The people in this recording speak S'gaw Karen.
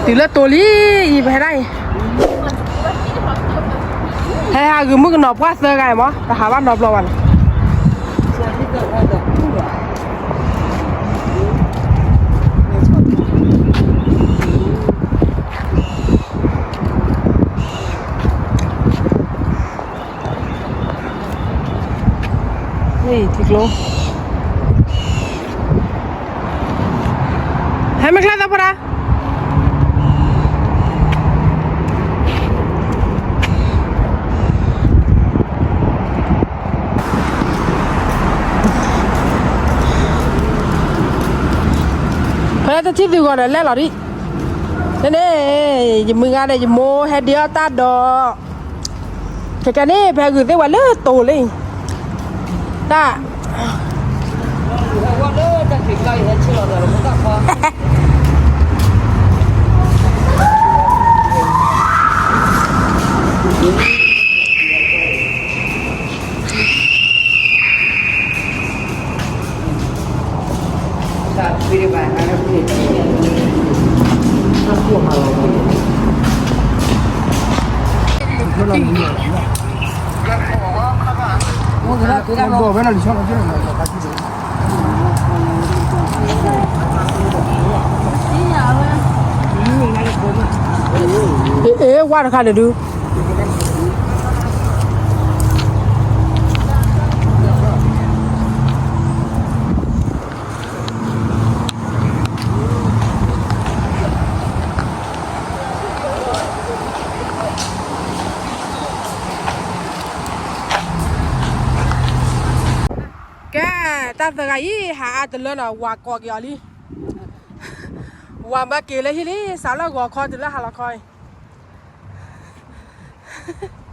တုၤလၢတိၤလံအံၤ ပဟဲဒၣ်အံၤ, ဟဲဟးဂုာ်မုၢ်ကနီၤပှၢ်သၢဂၤအံၤမး တဟးဘၣ်နီတဘျီဘၣ်န့ၣ်. ထံကျိ, ဟဲမ့ၢ်ချၢသးဖိဒၣ်, ဖဲတထံၣ်သုဂီၤဒီးလဲၣ်လီၤဒံး, န့ၣ်န့ၣ်, ယမုၢ်ဂၤဒီးယမိၢ်ဟဲဒ့အီၣ်တၢ်ဒီး ခဲကနံၣ် ဖဲဂုာ်သ့ၣ်ဝဲလၢတိၤလံ, တၢ် အ့ ဝါတခါန့ၣ်ဒုး ကဲ, တၢ်သၢဂၤအံၤ ဟးအါတလၢနီၤ ဝၤကိးက့ၤအီၤလံ, ဝၤမၢက့ၤလၢဟံၣ်လံ စးလၢဂီၤခီတုၤလၢဟါလီၤခီအံၤ